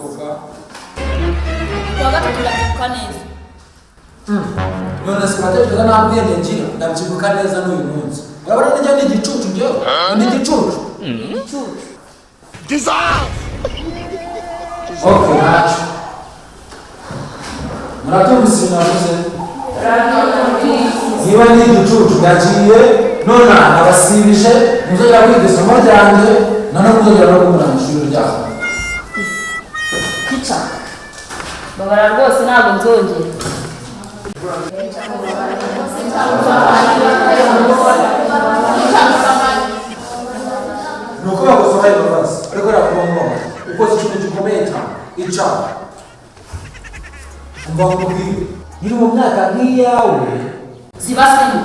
Ndabyibuka. Kuwa gatatu, ndabyibuka neza. None se uratekereza nta bwenge ngira? Ndabyibuka neza n'uyu munsi. Urabona nijya ni igicucu, njyewe ni igicucu. Igicucu. Okay, ntacyo. Murabyumvise ibintu navuze? Niba ni igicucu, ndagiye none nabasibije, muzongera kwiga isomo ryanjye, noneho muzongera no guhura mu ishuri ryaho. Teacher, babara rwose, ntabwo nzongera. Ni uko bagusaba imbabazi, ariko rero kuba mubabaye, ukoze ikintu gikomeye cyane, icyaha. Umva nkubwire, nkiri mu myaka nk'iyawe Zibasemo.